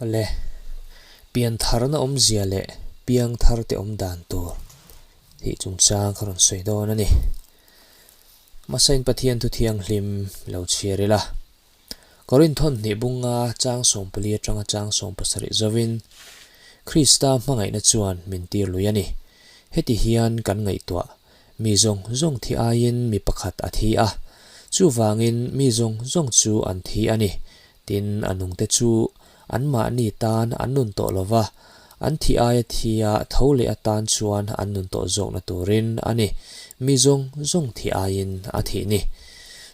Le, piantharna awmzia leh piangtharte awm dan tur tih chungchang ka rawn sawi dawn a ni. Hmasain Pathian thu thianghlim lo chhiar ila. Korinthon hnih bunga chang 14 atanga chang 17 zovin Krista hmangaihna chuan min tir lui a ni. Heti hian kan ngaihtuah, mi zawng zawng thi aiin mi pakhat a thi a, chuvangin mi zawng zawng chu an thi a ni. Tin, a nungte chu anmahni tan an nun tawh lo va, an thi aia thia tho leh atan chuan an nun tawh zawkna turin a ni, mi zawng zawng thi aiin a thih ni.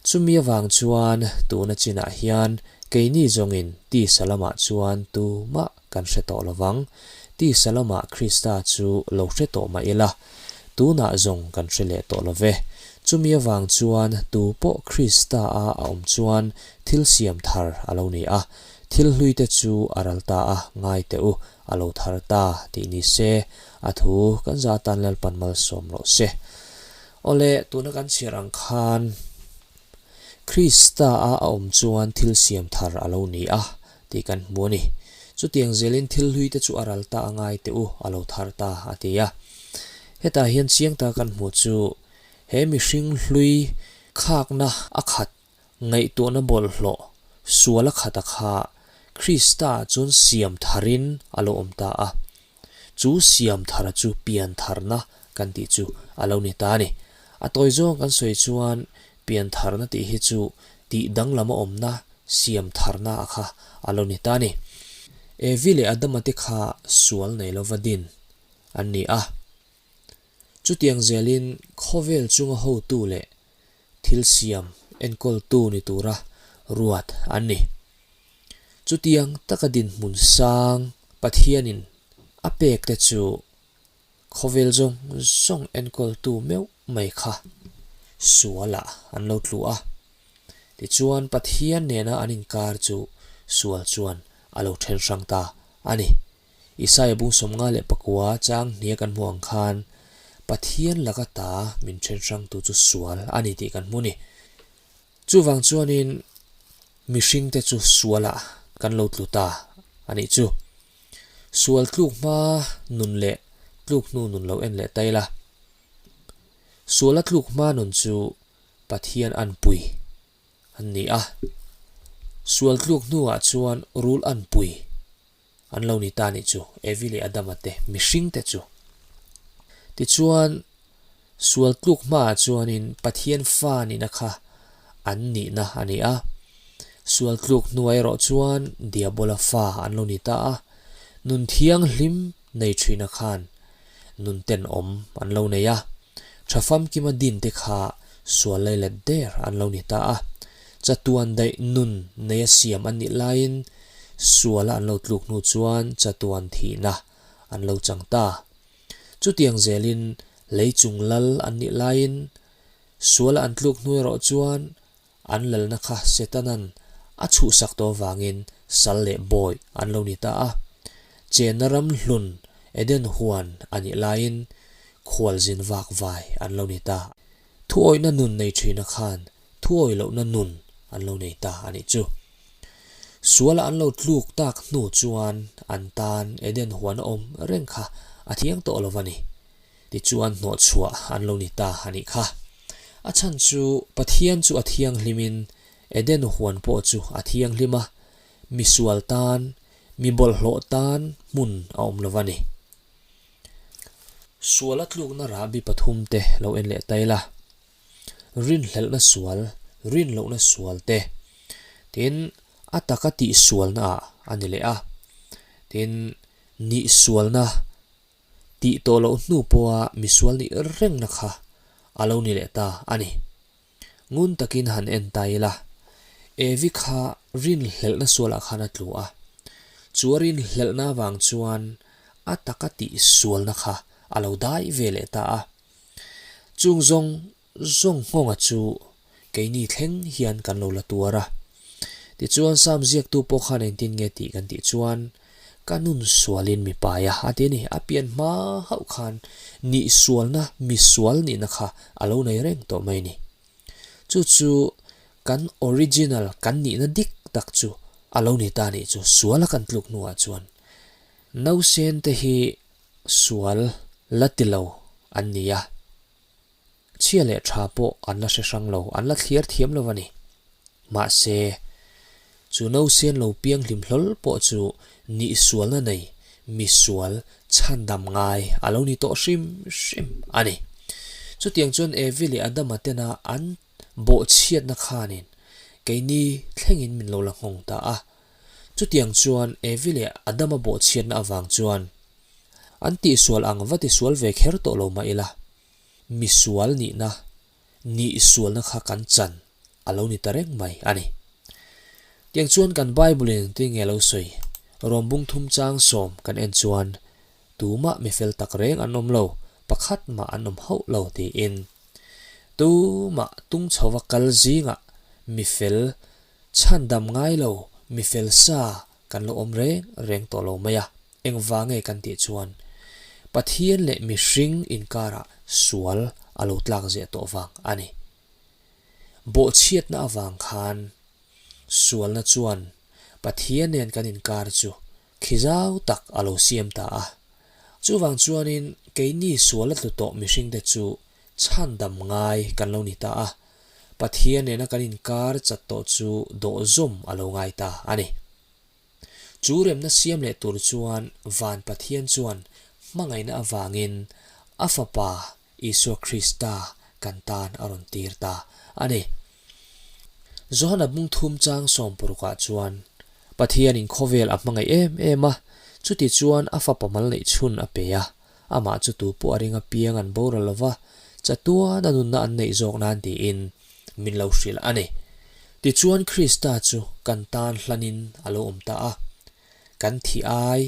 Chumi avang chuan tuna chinah hian keini zawngin tisa lamah chuan tumah kan hre tawh lo vang. Tisa lamah Krista chu lo hre tawh mah ila, tunah zawng kan hre leh tawh lo ve. Chumi avang chuan tu pawh Krista-a a awm chuan thil siam thar a lo ni a, thil hluite chu a ral ta a, ngai teh u, a lo thar ta tih ni se, a thu kan za tan Lalpan malsawm rawh se. Awle, tuna kan chhiar ang khan Krista-a a awm chuan thil siam thar a lo ni a tih kan hmu a ni. Chutiang zelin thil hluite chu a ral ta a ngai teh u, a lo thar ta a ti a. Hetah hian chiang ta kan hmuh chu he mihring hlui khakna a khat Ngaihtuahna bawlhhlawh sual a khat a kha Krista chuan siam tharin a lo awm ta a. Chu siam thara chu pian tharna kan tih chu a lo ni ta a ni. A tawi zawng kan sawi chuan pian tharna tih hi chu tih danglam a awmna siam tharna a kha a lo ni ta a ni. Evi leh Adama te kha sual nei lova din an ni a. Chutiang zelin khawvel chunga hotu leh thil siam enkawltu ni tura ruat an ni. Chutiang taka dinhmun sang Pathianin a pek te chu khawvel zawng zawng enkawltu meuh mai kha sualah an lo tlu a. Tichuan Pathian nena an inkar chu sual chuan a lo then hrang ta a ni. Isaia bung 54 chang hnia kan hmuh ang khan Pathian laka ta min then hrangtu chu sual a ni tih kan hmu ni. Chuvang chuanin mihringte chu sualah kan lo tlu ta a nih chu. Sual tluk hma nun leh tluk hnu nun lo en leh ta ila. Suala tluk hma nun chu Pathian anpui an ni a. Sual tluk hnuah chuan rul anpui An lo ni ta nih chu, Evi leh Adama te, mihring te chu. Tichuan, sual tluk hmaah chuanin Pathian fa nihna kha an nihna a ni a. Sual tluk hnuah erawh chuan Diabola fa an lo ni ta a, nun thianghlim nei thina khan nun tenawm an lo nei a. Tha famkima din te kha sual leilet der an lo ni ta a. Chatuan daih nun neia siam an nih laiin suala an lo tluk hnu chuan chatuan thihna an lo chang ta. Chutiang zelin lei chung lal an nih laiin suala an tluk hnu erawh chuan an lalna kha Setanan a chhuhsak tawh avangin sal leh bawi an lo ni ta a. Chenna ram hlun Eden huan a nih laiin khualzin vakvai an lo ni ta. Thuawihna nun nei thina khan thuawih lohna nun an lo nei ta a nih chu. Suala an lo tluk tak hnu chuan an tan Eden huan a awm reng kha a thiang tawh lo va ni. Tichuan hnawhchhuah an lo ni ta a nih kha. A chhan chu Pathian chu a thianghlimin Eden huan pawh chu a thianghlim a, mi sual tan, mi bawlhhlawh tan hmun a awm lo va ni. Suala tlukna rahbi pathumte lo en leh ta ila. Rinhlelhna sual, rinlohna sual te, tin a taka tih sualna ah a ni leh a, tin nih sualna tih tawh loh hnu pawha misual nih rengna kha a lo ni leh ta a ni. Ngun takin han en ta ila, Evi kha rinhlelhna sualah khan a tlu a, chu a rinhlelhna avang chuan a taka tih sualna kha a lo dai ve leh ta a. Chung zawng zawng nghawnga chu keini thleng hian kan lo la tuar a. Tichuan Sam ziaktu pawh khan engtin nge tih kan tih chuan ka nun sualin mi pai a, a ti a ni. A pian hma hauh khan nih sualna, mi sual nihna kha a lo nei reng tawh mai a ni. Chu chu kan original, kan nihna dik tak chu. A lo ni ta nih chu suala kan tluk hnuah chuan nausen te hi sual la ti lo an ni a, chhia leh tha pawh an la hre hrang lo, an la thliar thiam lo a ni. Mahse, chu nausen lo piang hlim hlawl pawh chu nihsualna nei misual chhandam ngai a lo ni tawh hrim hrim a ni. Chutiang chuan Evi leh Adama tena an Bawhchhiatna khanin keini thlengin min lo la nghawng ta a. Chutiang chuan Evi leh Adama bawhchhiatna avang chuan an tihsual ang va tisual ve kher tawh lo mah ila, misual nihna, nihsualna kha kan chan a lo ni ta reng mai a ni. Tiang chuan kan Bible-in tinge lo sawi, Rawmbung thum chang sawm kan en chuan Tumah mi fel tak reng an awm lo, pakhat mah an awm hauh lo tiin. Tumah tung chhova kal zingah mi fel chhandam ngai lo, mi fel sa kan lo awm reng reng tawh lo mai a, engvang nge kan tih chuan Pathian leh mihring inkarah sual a lo tlak ziah tawh vang a ni. Bawhchhiatna avang khan sualna chuan Pathian nen kan inkar chu Khi zau tak a lo siam ta a. Chuvang chuanin keini sual a tlu tawh mihringte chu chhandam ngai kan lo ni ta a, Pathian nena kan inkar chat tawh chu dawhzawm a lo ngai ta a ni. Chu remna siam leh tur chuan van Pathian chuan hmangaihna avangin a Fapa Isua Krista kan tan a rawn tir ta a ni. Johana bung thum chang sawm parukah chuan Pathianin khawvel a hmangaih em em a, chuti chuan a fapa mal neih chhun a pe a, amah chu tu pawh a ring apiang an boral lo va, chatuan a nunna an neih zawk nan tiin min lo hrilh a ni. Tichuan Krista chu kan tan hlanin a lo awm ta a, kan thih ai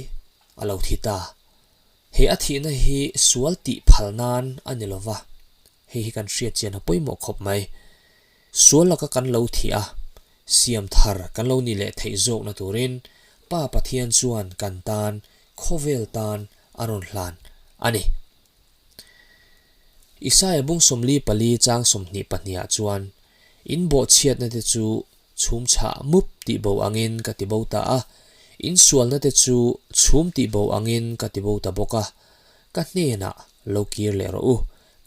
a lo thi ta. He a thihna hi sual tih phal nan a ni lo va, hei hi kan hriat chian a pawimawh khawp mai. Sual laka kan lo thih a, siam thar kan lo ni leh theih zawkna turin Pa Pathian chuan kan tan, khawvel tan a rawn hlan a ni. Isaia bung 44 chang 22 ah chuan, In bawhchhiatna te chu chhum chhah mup tih bo angin ka ti bo ta a, in sualna te chu chhum tih bo angin ka ti bo ta bawk a, ka hnenah lo kir leh rawh u,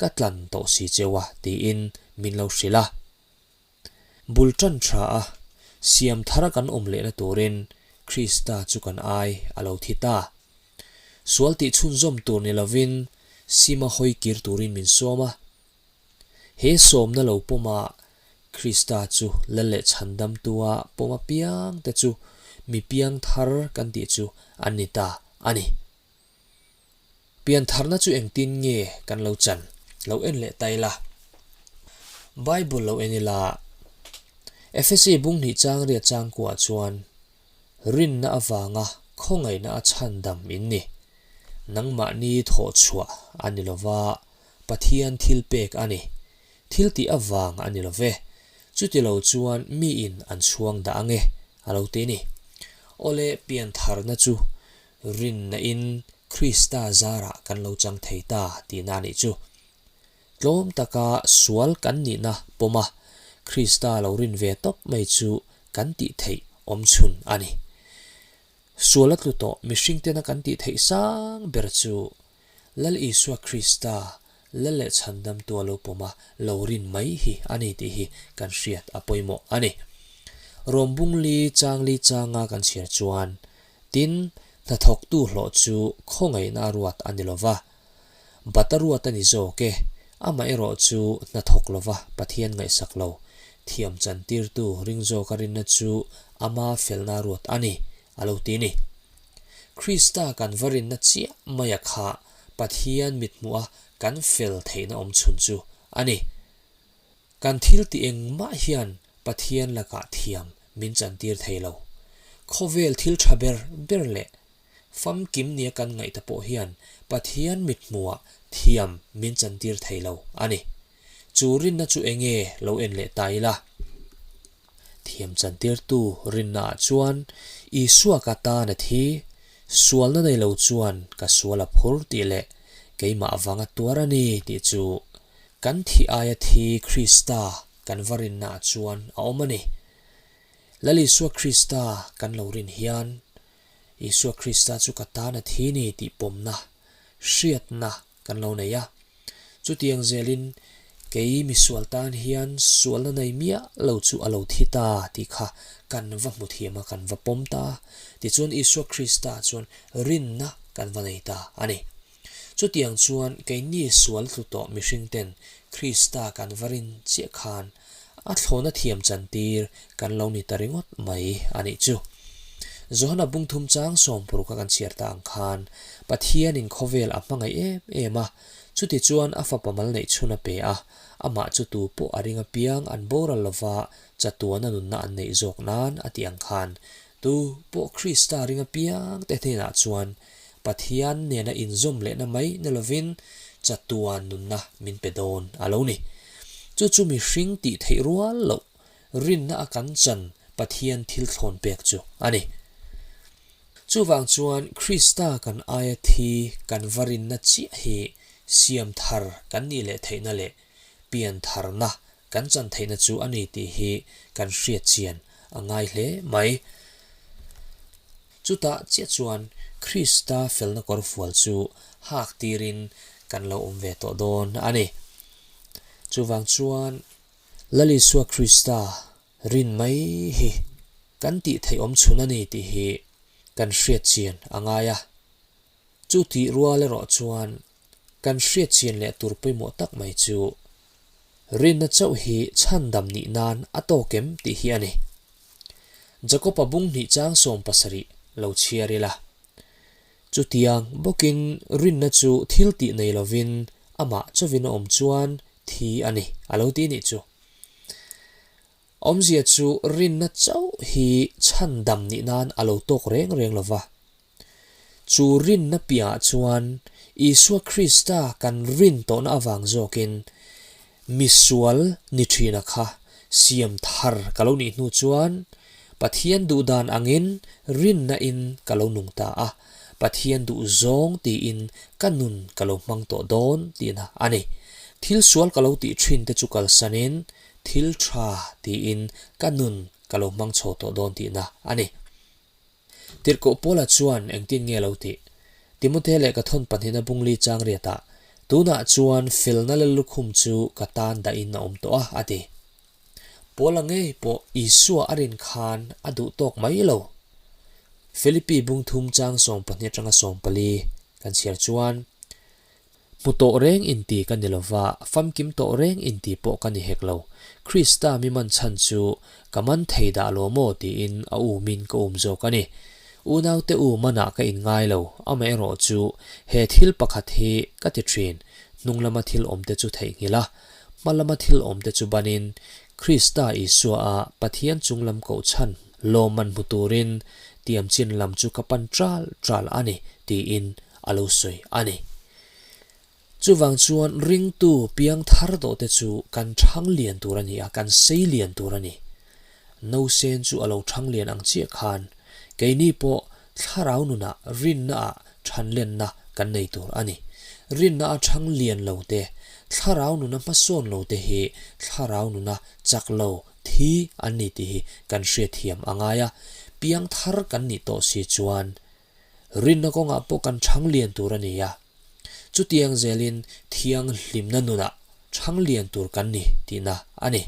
ka tlan tawh si cheu a tiin min lo hrilh a. Bul tan tha a, siam thara kan awm lehna turin Krista chu kan ai a lo thi ta. Sual tih chhunzawm tur ni lovin sima hawi kir turin min sawm a. He sawmna lo pawma Krista chu lal leh chhandamtua pawm apiang te chu mi piang thar kan tih chu an ni ta a ni. Piantharna chu engtin nge kan lo chan? Lo en leh ta ila. Bible lo en ila, Efesi bung hnih chang riat changkuah chuan, Rinna avanga khawngaihna a chhandam in ni. Nangmahni thawhchhuah a ni lova, Pathian thil pek a ni. Thil tih avang a ni lo ve. Chuti lo chuan miin an chhuang dah ange, a lo ti ni. Awle piantharna chu Rinna in Krista zarah kan lo chang thei ta tihna a nih chu. Tlawm taka sual kan nihna pawm a, Krista lo rin ve tawp mai chu kan tih theih awm chhun a ni. Sual a tlu tawh mihring tena kan tih theih sang ber chu Lal Isua Krista Lal leh Chhandamtua lo pawm a lo rin mai hi a ni tih hi kan hriat a pawimawh a ni. Rawm bung li chang li changa kan chhiar chuan Tin, hnathawktu hlawh chu khawngaihna a ruat a ni lo va, bat a ruat a ni zawk e, amaherawh chu hnathawk lo va Pathian ngaihsak lo, thiam chantirtu ring zawka rinna chu ama felna a ruat a ni, a lo ti ni. Krista kan va rinna chiah maia kha Pathian mithmuha kan fel theihna awmchhun chu a ni. Kan thil tih engmah hian Pathian lakah thiam min chantir thei lo. Khawvel thil tha ber ber leh famkim nia kan ngaihta pawh hian Pathian mithmuhah thiam min chantir thei lo a ni. Chu rinna chu enge lo en leh ta ila? Thiam chantirtu rinnaah chuan Isua ka tan a thi, sualna nei lo chuan ka sual a phur tih leh keimah avanga tuar a ni tih chu Kan thih aia thi Krista kan va rinnaah chuan a awm a ni. Lal Isua Krista kan lo rin hian, Isua Krista chu ka tan a thi ni tih pawmna, hriatna kan lo nei a. Chutiang zelin kei misual tan hian sualna nei miah lo chu a lo thi ta tih kha kan va hmu thiam a, kan va pawm ta. Tichuan Isua Krista chuan rinna kan va nei ta a ni. Chutiang chuan keini sual tlu tawh mihring ten Krista kan va rin chiah khan a thlawhna thiam chantir kan lo ni ta ringawt mai a nih chu. Johana bungthum chang sawmpuruk a kan chhiar ta ang khan Pathianin khawvel a hmangaih em em a, chuti chuan a fapa mal neih chhun a pe a, amah chu tu pawh a ring apiang an boral lova chatuana nunna an neih zawk nan a tih ang khan tu pawh Krista ring apiang te hnenah chuan Pathian nena inzawm lehna mai ni lovin chatuan nunna min pe dawn a lo ni. Chu chu mihring tih theih rual loh rinna a kan chan Pathian thil thlawn pek chu a ni. Chuvang chuan Krista kan aia thi kan va rinna chiah hi siam thar kan nih leh theihna leh pian tharna kan chan theihna chu a ni tih hi kan hriat chian a ngai hle mai. Chutah chiah chuan Krista felna kawrfual chu hak tirin kan lo awm ve tawh dawn a ni. Chuvang chuan Lal Isua Krista rin mai hi kan tih theih awm chhun a ni tih hi kan hriat chian a ngai a. Chu tih rual erawh chuan kan hriat chian leh tur pawimawh tak mai chu Rinna chauh hi chhandam nih nan a tawk em tih hi a ni. Jakob-a bung hnih chang 70 lo chhiar ila. Chutiang bawkin rinna chu thil tih nei lovin amah chawin a awm chuan thi a ni a lo ti nih chu. Awmzia chu rinna chauh hi chhandam nih nan a lo tawk reng reng lova. Chu rinna piahah chuan Isua Krista kan rin tawhna avang zawkin misual ni thina kha siam thar ka lo nih hnu chuan Pathian duhdan angin rinna in ka lo nung ta a, Pathian duh zawng tiin ka nun ka lo hmang tawh dawn tihna a ni. Thil sual ka lo tih thin te chu kalsanin thil tha tiin ka nun ka lo hmang chho tawh dawn tihna a ni. Tirhkoh Paula chuan engtin nge lo tih? Timothea leh ka thawn pahnihna bungli chang riatah, Tunah chuan felna lal lukhum chu ka tan dahin a awm tawh a, a ti. Paula ngei pawh Isua a rin khan a duh tawk mai lo. Filipi bungthum chang 12 atanga 14 kan chhiar chuan, Hmu tawh reng inti ka ni lova, famkim tawh reng inti pawh ka ni hek lo. Krista mi man chhan chu ka man thei dah lo maw tiin a umin ka um zawk a ni. Unaute u manah ka inngai lo, amaherawh chu he thil pakhat hi ka ti thin, hnung lama thil awmte chu theihnghilh a, hma lama thil awmte chu banin Krista Isua a Pathian chung lam koh chhan lawmman hmu turin tiamchin lam chu ka pan ṭal ṭal a ni tiin a lo sawi a ni. Chuvang chuan ringtu piang thar tawh te chu kan ṭhang lian tur a ni a, kan sei lian tur a ni. Nausen chu a lo ṭhang lian ang chiah khan keini pawh thlarau nunah rinnaah ṭhan lenna kan nei tur a ni. Rinna a ṭhang lian lo te, thlarau nuna hmasawn lo te hi thlarau nuna chak lo thi an ni tih hi kan hriatthiam a ngai a, piang thar kan nih tawh si chuan Rinna kawngah pawh kan chhang lian tur a ni a, chutiang zelin thianghlimna nunah chhang lian tur kan ni tihna a ni.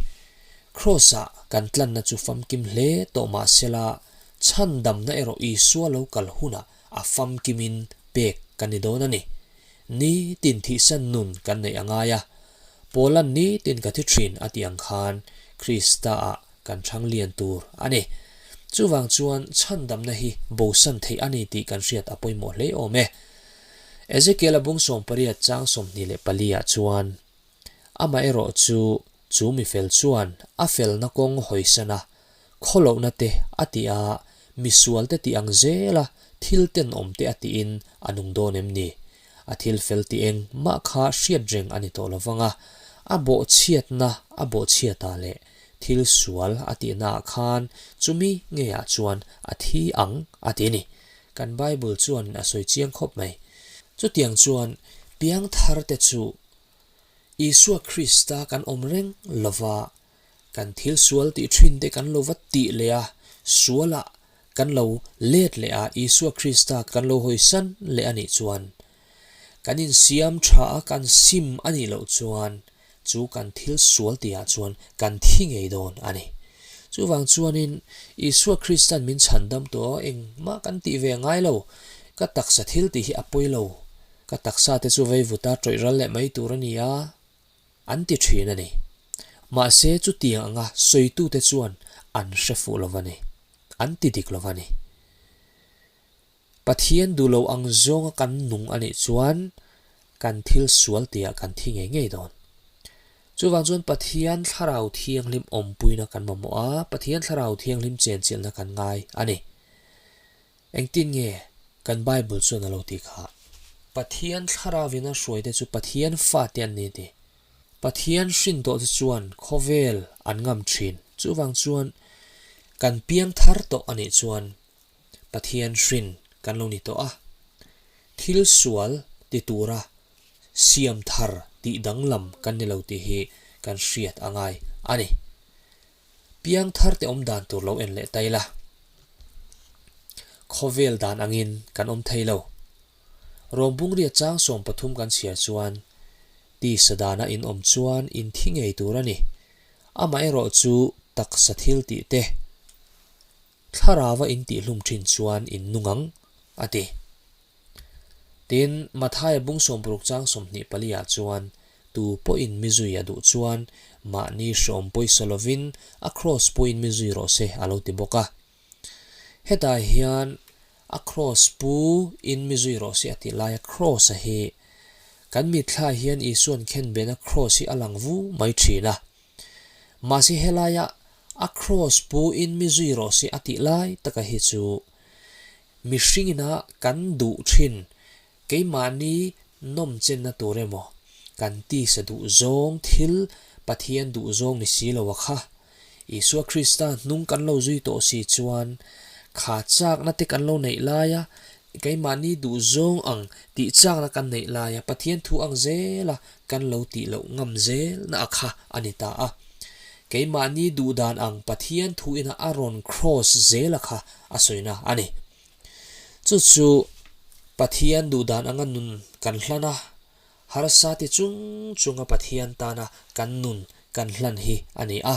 Kraws-ah kan tlanna chu famkim hle tawh mah sela, chhandamna erawh Isua lo kal hunah a famkimin pek kan ni dawn a ni. Nitin thihsan nun kan neih a ngai a, Paula'n nitin ka thi thin a tih ang khan Krista-ah kan chhang lian tur a ni. Chuvang chuan chhandamna hi bosan theih a ni tih kan hriat a pawimawh hle awm e. Ezekiel-a bung 80 chang 24 ah chuan, Amaherawh chu chu mi fel chuan a felna kawng hawisan a, khawlohna te a tih a, misualte tih ang zela thil tenawm te a tihin a nung dawn em ni? A thil fel tih eng mah kha hriat reng a ni tawh lo vang a, a bawhchhiatna a bawhchhiatah leh thil sual a tihnaah khan chumi ngeiah chuan a thi ang a ti a ni. Kan Bible chuan a sawi chiang khawp mai. Chutiang chuan piangthar te chu Isua Krista kan awm reng lova, kan thil sual tih thin te kan lo va tih leh a. sualah kan lo let leh a, Isua Krista kan lo hawisan leh a nih chuan, kan insiam tha a, kan sim a nih loh chuan chu kan thil sual tihah chuan kan thi ngei dawn a ni. Chuvang chuanin Isua Krista'n min chhandam tawh a, engmah kan tih ve ngai lo, ka taksa thil tih hi a pawi lo, ka taksa te chu vei vuta tawih ral leh mai tur a ni a, an ti thin a ni. Mahse chutiang anga sawitute chuan an hre fuh lo va ni, an ti dik lo va ni. Pathian duh lo ang zawnga kan nung a nih chuan kan thil sual tihah kan thi ngei ngei dawn. Chuvang chuan Pathian Thlarau Thianghlim awmpuina kan mamawh a, Pathian Thlarau Thianghlim chenchilhna kan ngai a ni. Engtin nge kan Bible chuan a lo ti kha? Pathian Thlarauin a hruaite chu Pathian fate an ni ti. Pathian hrin tawhte chuan khawvel an ngam thin. Chuvang chuan kan piang thar tawh a nih chuan Pathian hrin kan lo ni tawh a, thil sual ti tura siam thar tih danglam kan ni lo tih hi kan hriat a ngai a ni. Piang thar te awm dan tur lo en leh ta ila, khawvel dan angin kan awm thei lo. Rawmbungria chang 13 kan chhiar chuan, Tisa dana in awm chuan in thi ngei tur a ni. Amaherawh chu taksa thil tih te, Thlarau a intihlum thin chuan in nung ang, a ti. Tin, Mathaia bung 60 chang 24 ah chuan, Tu pawhin mi zui a duh chuan mahni hreawm pawisa lovin a kraws pawhin mi zui rawh se, a lo ti bawk a. Hetah hian a kraws pu in mi zui rawh se a tih laia kraws a hi kan mitthla hian Isua'n khenbehna kraws hi a lang vu mai thin a. Mahse helaia a kraws pu in mi zui rawh se a tih lai taka hi chu mihring ina kan duh thin keimahni nawm chenna tur emaw kan tisa duh zawng thil Pathian duh zawng ni si lo a kha. Isua Krista hnung kan lo zui tawh si chuan kha chakna te kan lo neih laia keimahni duh zawng ang tih chakna kan neih laia Pathian thu ang zela kan lo tih loh ngam zel na a kha a ni ta a. Keimahni duh dan ang Pathian thu ina a rawn cross zel a kha a sawina a ni. Chu chu Pathian duh dan anga nun kan hlan a, harsa ti chung chunga Pathian tana kan nun kan hlan hi a ni a.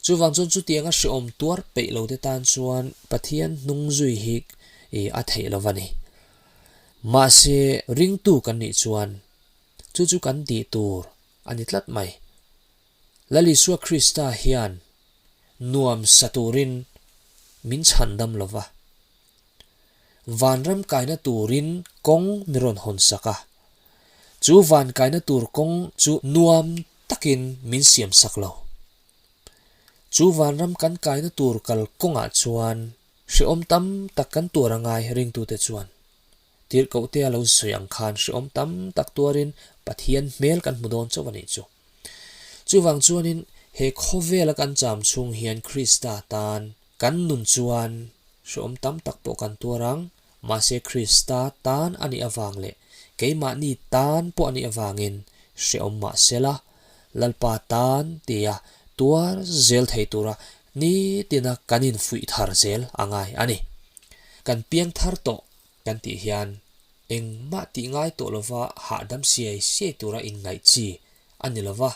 Chuvang chuan chutianga hrehawm tuar peih lo te tan chuan Pathian hnung zui hi a theih lo va ni. Mahse ringtu kan nih chuan Chu chu kan tih tur a ni tlat mai. Lal Isua Krista hian nuam sa turin min chhandam lo va, vanram kaina turin kawng mi rawn hawn sak a. Chu van kaina tur kawng chu nuam takin min siam sak lo. Chu vanram kan kaina tur kal kawngah chuan hrehawm tam tak kan tuar a ngai ringtute chuan. Tirhkohte a lo sawi ang khan hrehawm tam tak tuarin Pathian hmel kan hmu dawn chauh a nih chu. Chuvang chuanin he khawvela kan cham chhung hian Krista tan kan nun chuan hrehawm tam tak pawh kan tuar ang, mahse Krista tan a nih avang leh keimahni tan pawh a nih avangin hrehawm mah sela Lalpa tan tia tuar zel thei tura nitina kan infuih thar zel a ngai a ni. Kan piang thar tawh kan tih hian engmah tih ngai tawh lova hahdam siai siai tura inngaih chi a ni lova,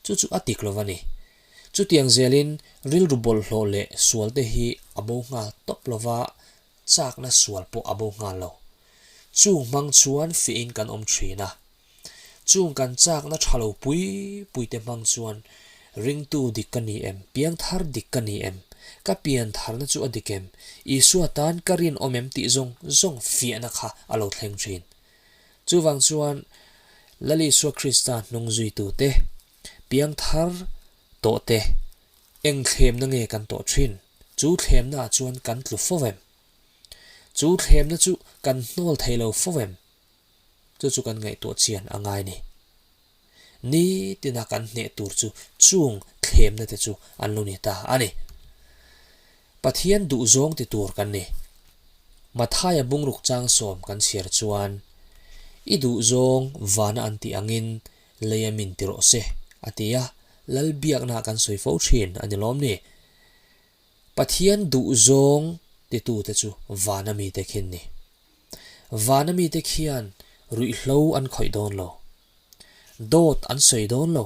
chu chu a tik lova ni. Chutiang zelin rilru bawlhhlawh leh sual te hi a bo nghal tawp lova, chakna sual pawh a bo nghal lo. Chung hmang chuan fiahin kan awm thin a. Chung kan chakna tha lo pui pui te hmang chuan ringtu dik ka ni em, piangthar dik ka ni em, ka piantharna chu a dik em, Isua tan ka rinawm em tih zawng zawng fiahna kha a lo thleng thin. Chuvang chuan Lal Isua Krista hnung zuitute, piangthar tawhte eng thlemna nge kan tawh thin? Chu thlemnaah chuan kan tlu fo em? Chu thlemna chu kan hnawl thei lo fo em? Chu chu kan ngaihtuah chian a ngai ni. Nitina kan hneh tur chu chung thlemna te chu an lo ni ta a ni. Pathian duhzawng ti tur kan ni. Mathaia bungruk chang sawm kan chhiar chuan, I duhzawng vana an tih angin leia min ti rawh se, a ti a, Lalbiakna kan sawi fo thin a ni lawm ni? Pathian duhzawng titute chu vana mite khi an ni. Vana mite khian ruihhlo an khawih dawn lo. Dawt an sawi dawn lo.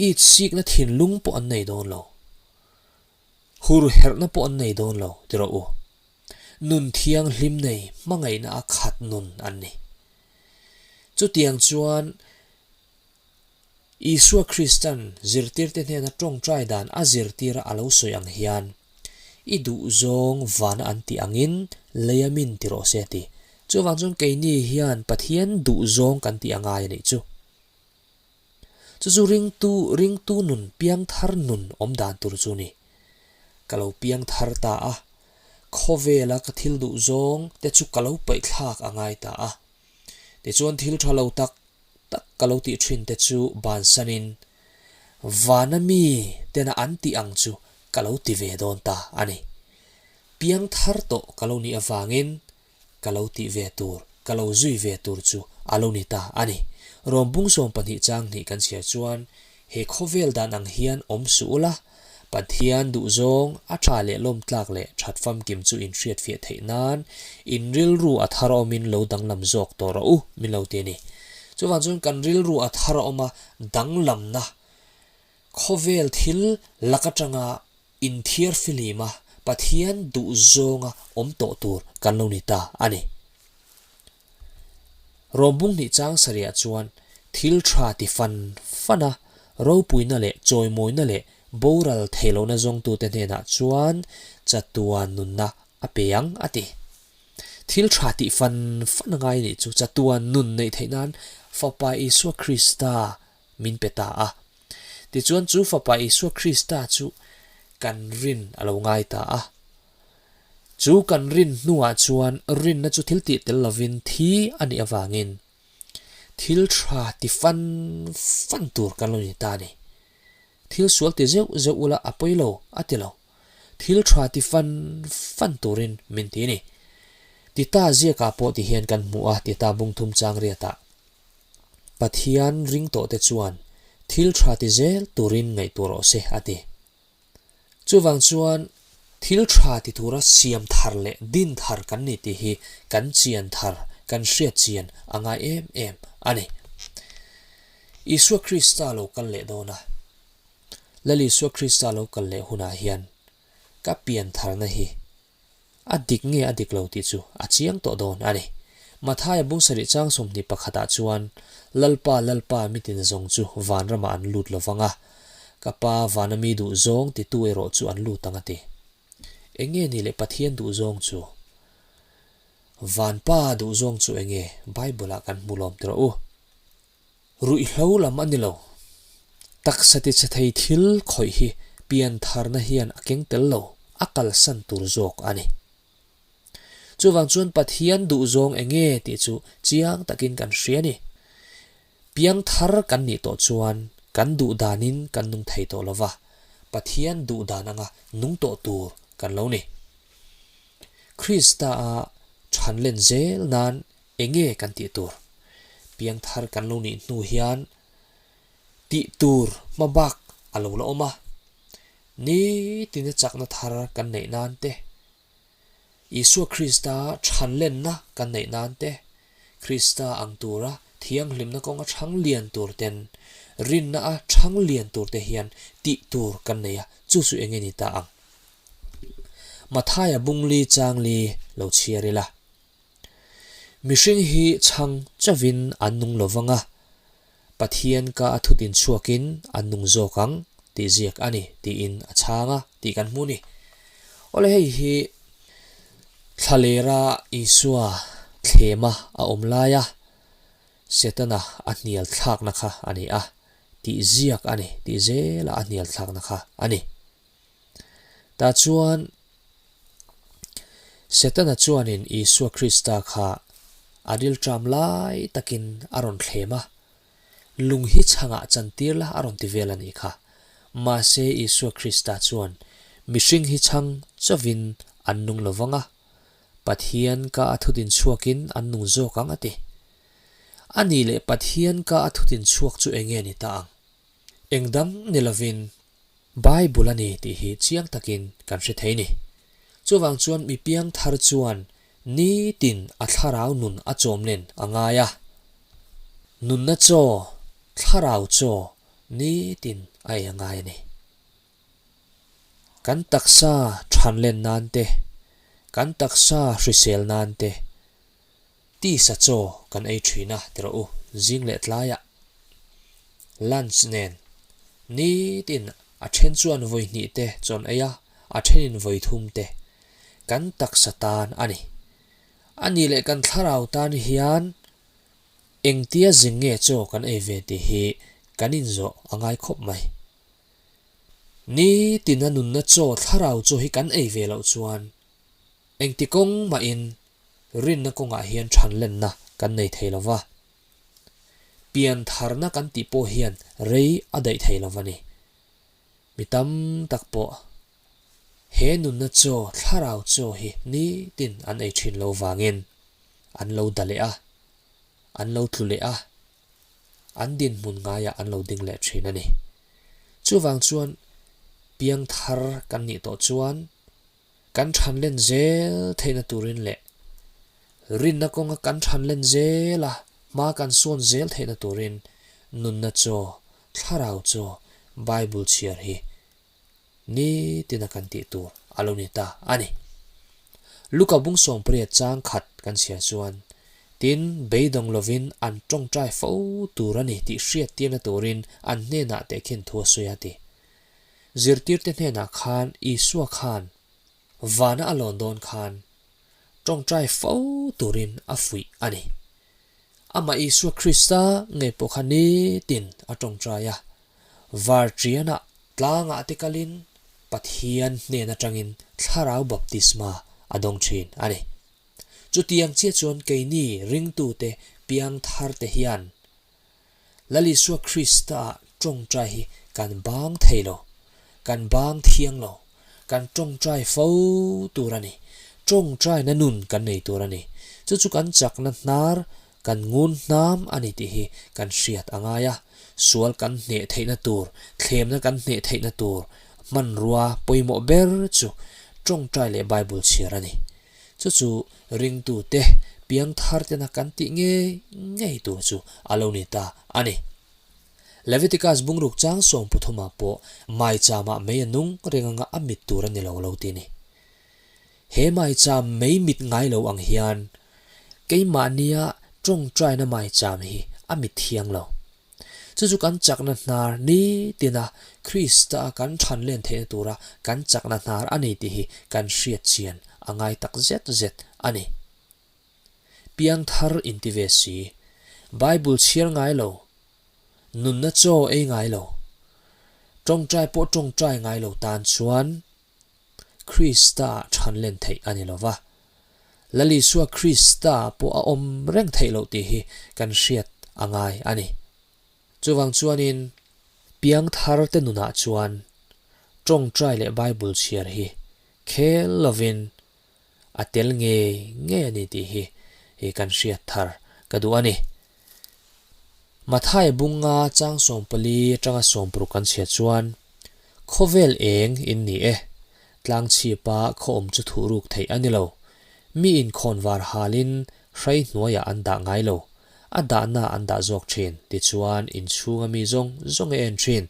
It sikna thinlung pawh an nei dawn lo. Hur herhna pawh an nei dawn lo ti rawh u. Nun thianghlim nei hmangaihna a khat nun an ni. Chutiang chuan Isua Kristan zirtirte hnena tawngtai dan a zirtira a lo sawi ang hian, I duhzawng vana an tih angin leia min ti rawh se a ti. Chuvang chuan keini hian Pathian duhzawng kan tih a ngai a nih chu. Chu chu ringtu ringtu nun piangthar nun awm dan tur chu ni. Ka lo piangthar ta a, khawvela ka thil duh zawng te chu ka lo paihthlak a ngai ta a. Tichuan thil tha lo tak tak ka lo tih thin te chu bansanin vana mi tena an tih ang chu ka lo ti ve dawn ta a ni. Piangthar tawh ka lo nih avangin ka lo tih ve tur, ka lo zui ve tur chu a lo ni ta a ni. Rawm bung 12 chang hnih kan chhiar chuan, He khawvel dan ang hian awm suh ula, Pathian duhzawng, a tha leh lawmtlak leh that famkim chu in hriatfiah theih nan in rilru a thar awmin lo danglam zawk tawh rawh u, min lo ti a ni. Chuvang chuan kan rilru a thar awm a danglamna khawvel thil lak atanga Inthiar filima Pathian duh zawnga awm tawh tur kan lo ni ta a ni. Rawmbung hnih chang sarihah chuan thil tha ti fan fan a, ropuina leh chawimawina leh boral theih lohna zawngtute hnenah chuan chatuan nunna a pe ang a ti. Thil tha tih fan fan a ngai nih chu chatuan nun neih theih nan Fapa Isua Krista min pe ta a. Tichuan chu Fapa Isua Krista chu kan rin a lo ngai ta a. Chu kan rin hnuah chuan rinna chu thil tih tel lovin thi a nih avangin thil tha ti fan fan tur kan lo ni ta a ni. Thil sual ti zeuh zeuh ula a pawi lo a ti lo. Thil tha ti fan fan turin min ti a ni. Tita ziakah pawh ti hian kan hmu a, Tita bungthum chang riatah. Pathian ring tawhte chuan thil tha ti zel turin ngaihtuah rawh se, a ti. Chuvang chuan thil tha ti tura siam thar leh din thar kan ni tih hi kan chian thar, kan hriat chian a ngai em em a ni. Isua Krista lo kal leh dawn a, Lal Isua Krista lo kal leh hunah hian ka pian tharna hi A dik nge a dik lo tih chu a chiang tawh dawn a ni. Mathaia bung sarih chang 21 ah chuan, Lalpa, Lalpa, mitin zawng chu vanramah an lut lo vang a, ka Pa vana mi duh zawng titu erawh chu an lut ang a ti. Eng nge ni leh Pathian duh zawng chu? Van Pa duh zawng chu eng nge? Bible-ah kan hmu lawm tawh u. Ruihhlo lam a ni lo. Taksa tichhe thei thil khawih hi piantharna hian a keng tel lo, a kalsan tur zawk a ni. Chuvang chuan Pathian duhzawng eng nge tih chu chiang takin kan hria a ni. Piangthar kan nih tawh chuan kan duh danin kan nung thei tawh lo va, Pathian duh dan anga nung tawh tur kan lo ni. Krista-a thanlen zel nan Enge kan tih tur? Piangthar kan lo nih hnu hian tih tur hma bak a lo la awm a, nitina chakna thar kan neih nan te, Isua Krista chhanlenna kan neih nan te, Krista ang tura thianghlimna kawnga chhang lian tur ten, rinna a chhang lian tur te hian tih tur kan nei a, chu chu enge ni ta ang? Mathaia bungli changli lo chhiar ila. Mihring hi chhang chauvin an nung lo vang a, Pathian ka a thutin chhuakin an nung zawk ang tih ziak a ni tiin a chhang a tih kan hmu ni. Awle hei hi thlalera Isua thlema a awm laia Setana a hnial thlakna kha a ni a, tih ziak a ni tih zela a hnial thlakna kha a ni. Tah chuan Setana chuanin Isua Krista kha a rilṭam lai takin a rawn thlem a, lung hi chhangah chantir la a rawn ti vel a nih kha. Mahse Isua Krista chuan mihring hi chhang chauvin an nung lo vang a, Pathian ka a thutin chhuakin an nung zawk ang a ti. A nih leh Pathian ka a thutin chhuak chu enge ni ta ang? Engdang ni lovin. Bible a ni tih hi chiang takin kan hre thei ni. Chuvang chuan mi piangthar chuan nitin a thlarau nun a chawm nen a ngai a. Nunna chaw, thlarau chaw nitin a ei a ngai a ni. Kan taksa thanlen nan te, kan taksa hrisel nan te tisa chaw kan ei thin a ti rawh u, zing leh tlaiah lunch nen nitin a then chuan vawi hnih te chawn ei a, a thenin vawi thum te kan taksa tan a ni. A nih leh kan thlarau tan hian engtia zing nge chaw kan ei ve tih hi kan inzawh a ngai khawp mai. Nitina nunna chaw thlarau chaw hi kan ei ve loh chuan engti kawng mahin rinna kawngah hian thanlenna kan nei thei lo va, piantharna kan tih pawh hian rei a daih thei lo va ni. Mi tam tak pawh he nunna chaw thlarau chaw hi nitin an ei thin lo vangin an lo da leh a, an lo tlu leh a, an dinhmun ngaiah an lo ding leh thin a ni. Chuvang chuan piangthar kan nih tawh chuan kan thanlen zel theihna turin leh rinna kawnga kan thanlen zel a, hma kan sawn zel theihna turin nunna chaw, thlarau chaw, Bible chhiar hi Nitina kan tih tur a lo ni ta a ni. Luka bung sawmpariat chang khat kan chhiar chuan, Tin, beidawng lovin an tawngtai fo tur a ni tih hriattirna turin an hnenah tehkhin thu a sawi a ti. Zirtirte hnenah khan Isua khan vana a lawn dawn khan tawngtai fo turin a fuih a ni. Amah Isua Krista ngei pawh kha nitin a tawngtai a, Varṭianah tlangah te kalin Pathian hnen aṭangin thlarau baptisma a dawng ṭhin a ni. Chutiang chiah chuan keini ringtute piangtharte hian Lal Isua Krista-ah ṭawngṭai hi kan bang thei lo, kan bang thiang lo, kan ṭawngṭai fo tur a ni. Ṭawngṭaina nun kan nei tur a ni. Chu chu kan chakna hnar Kan ngun hnam a ni tih hi kan hriat a ngai a, sual kan hneh theihna tur, thlemna kan hneh theihna tur hmanrua pawimawh ber chu tawngtai leh Bible chhiar a ni. Chu chu ringtute piangthar tena kan tih ngei ngei tur chu a lo ni ta a ni. Leviticus bungruk chang sawmputhumah pawh maichama mei a nung reng anga a mit tur a ni lo lo ti a ni. He maicham mei mit ngai lo ang hian keimahnia tawngtaina maicham hi a mit thiang lo. Chu chu kan chakna hnar nitina Krista kan than len theihna tura kan chakna hnar a ni tih hi kan hriat chian a ngai tak zet zet a ni. Piangthar inti ve si, Bible chhiar ngai lo, nunna chaw ei ngai lo, tawngtai pawh tawngtai ngai lo tan chuan Krista chhan len theih a ni lo va. Lal Isua Krista pawh a awm reng theih loh tih hi kan hriat a ngai a ni. Chuvang chuanin piangthar te nunah chuan tawngtai leh Bible chhiar hi khel lovin a tel ngei ngei a ni tih hi kan hriat thar ka duh a ni. Mathai bunga chang 14 atanga 60 kan chhiat chuan, Khawvel eng in ni e, tlang chhipa khaw awm chu thuh ruk theih a ni lo. Mi inkhawn var halin hrei hnuaiah an dah ngai lo, a dahna an dah zawk thin, tichuan inchhunga mi zawng zawng e en thin.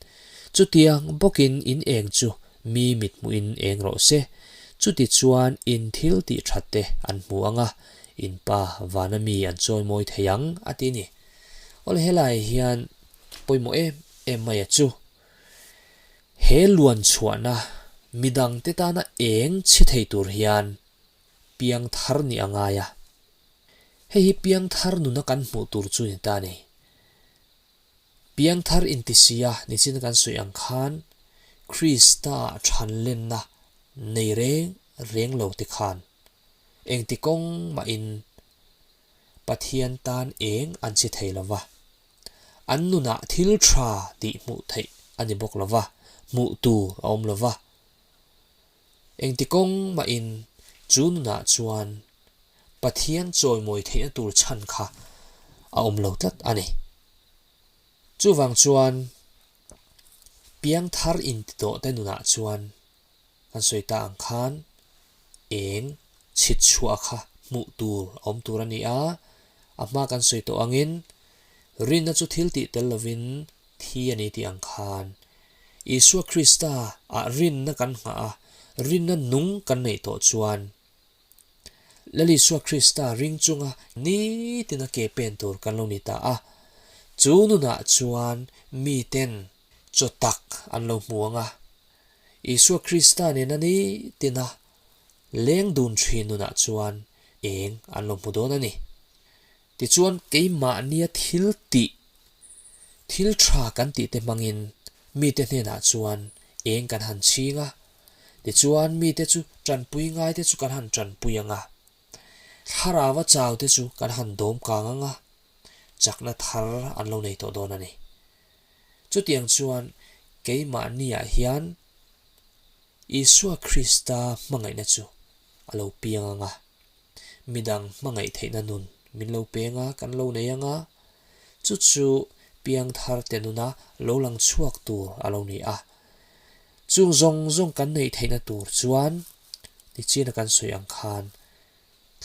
Chutiang bawkin in eng chu mi mithmuhin eng rawh se, chutichuan in thil tih that te an hmu ang a, In pa vana mi an chawi mawi thei ang, a ti ni. Awle helai hian pawimawh em em mai a chu. He luan chhuahna midangte tana eng chhi thei tur hian piang thar nih a ngai a. Hei hi piang thar nuna kan hmuh tur chu ni ta ni. Piang thar intisia nichin kan sawi ang khan Krista thanlenna nei reng reng lo te khan Engti kawng mahin Pathian tan eng an che thei lo va, an nunah thil tha tih hmuh theih a ni bawk lo va, hmuh tur a awm lo va. Engti kawng mahin chu nunah chuan Pathian chawimawi theihna tur chhan kha a awm lo tlat a ni. Chuvang chuan. Piangthar inti tawhte nunah chuan kan sawi ta ang khan eng chhit chhuah kha hmuh tur a awm tur a ni a, a hma kan sawi tawh angin rinna chu thil tih tel lovin thi a ni tih ang khan Isua Krista ah rinna kan nghah a, rinna nung kan neih tawh chuan Lal Isua Krista ring chunga nitina ke pen tur kan lo ni ta a, chu nunah chuan miten chaw tak an lo hmu ang a, Isua Krista nena nitina leng dun thin nunah chuan eng an lo hmu dawn a ni. Tichuan keimahnia thil tih, thil tha kan tihte hmangin mite hnenah chuan eng kan han chhing a, tichuan mite chu tanpui ngaite chu kan han tanpui ang a, thlarau a chaute chu kan han dawm kang ang a, chakna thar an lo nei tawh dawn a ni. Chutiang chuan keimahniah hian Isua Krista hmangaihna chu a lo piang ang a. Midang hmangaih theihna nun min lo peng a, kan lo nei ang a, chu chu piangthar te nuna lo lang chhuak tur a lo ni a. Chung zawng zawng kan neih theihna tur chuan nichina kan sawi ang khan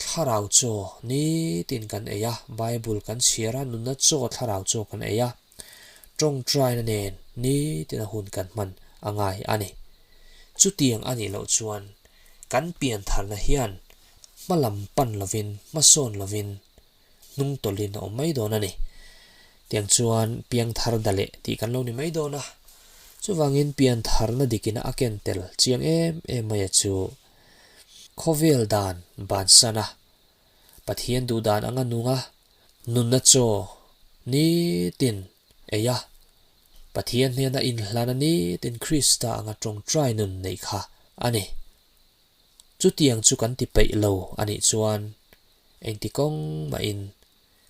thlarau chaw nitin kan ei a, Bible kan chhiar a, nunna chaw thlarau chaw kan ei a, tawngtaina nen nitina hun kan hman a ngai a ni. Chutiang a nih loh chuan Kan piantharna hian hma lam pan lovin, hmasawn lovin, hnung tawlhin a awm mai dawn a ni. Tiang chuan piangthar da leh tih kan lo ni mai dawn a. Chuvangin piantharna dikina a ken tel chiang em em maia chu khawvel dan bansan a, Pathian duh dan anga nung a, nunna chaw nitin ei a, Pathian hnena inhlan a ni tin Krista anga tawngtai nun neih kha a ni. Chutiang chu kan ti peih lo a nih chuan engti kawng mahin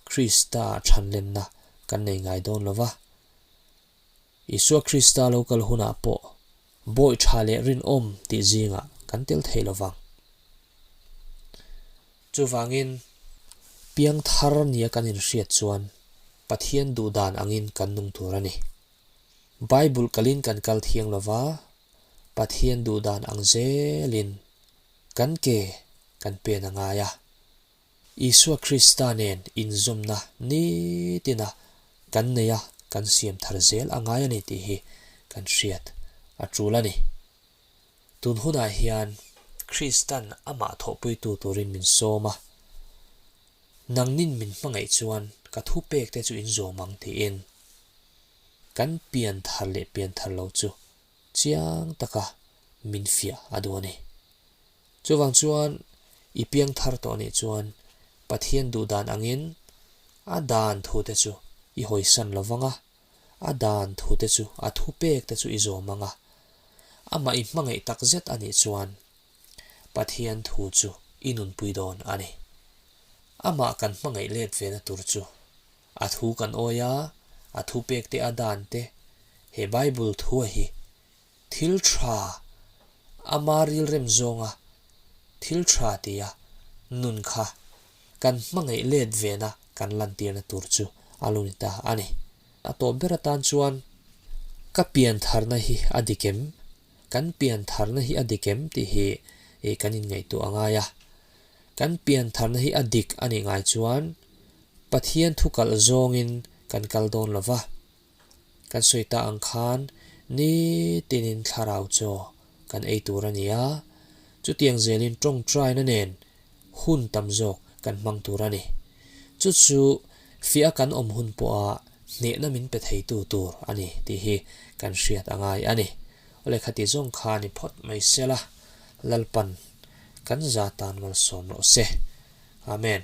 Krista chhanlenna kan nei ngai dawn lo va. Isua Krista lo kal hunah pawh bawi tha leh rinawm tih zingah kan tel thei lo vang. Chuvangin, piangthar nia kan inhriat chuan Pathian duhdan angin kan nung tur a ni. Bible kalin kan kal thiang lo va, Pathian duhdan ang zelin kan ke kan pen a ngai a. Isua Krista nen inzawmna nitina kan nei a, kan siam thar zel a ngai a ni tih hi kan hriat a tul a ni. Tun hunah hian Kristan amah thawhpuitu turin min sawm a, Nangnin min hmangaih chuan ka thupek te chu in zawm ang tiin kan pian thar leh pian thar lo chu chiang taka min fiah a duh a ni. Chuvang chuan i piang thar tawh anih chuan Pathian duhdan angin a dan thu te chu i hawisan lo vang a, a dan thu te chu a thupek te chu i zawm ang a, amah i hmangaih takzet anih chuan Pathian thu chu i nunpui dawn a ni. Amah kan hmangaih let vena tur chu a thu kan awi a, a thupek te a dan te, he Bible thua hi thil tha, ama rilrem zawnga thil tha tia nun kha kan hmangaih let vena kan lantirna tur chu a lo ni ta a ni. A tawp ber atan chuan ka piantharna hi a dik em? Kan piantharna hi a dik em tih hi kan inngaihtuah a ngai a. Kan piantharna hi a dik a nih ngai chuan Pathian thu kalh zawngin kan kal dawn lo va. Kan sawi ta ang khan nitinin thlarau chaw kan ei tur a ni a, chutiang zelin tawngtaina nen hun tam zawk kan hmang tur a ni. Chu chu fiah kan awm hun pawha hnehna min pe theitu tur a ni tih hi kan hriat a ngai a ni. Awle khati zawng kha a ni phawt mai sela, Lalpan kan za tan malsawm rawh se. Amen.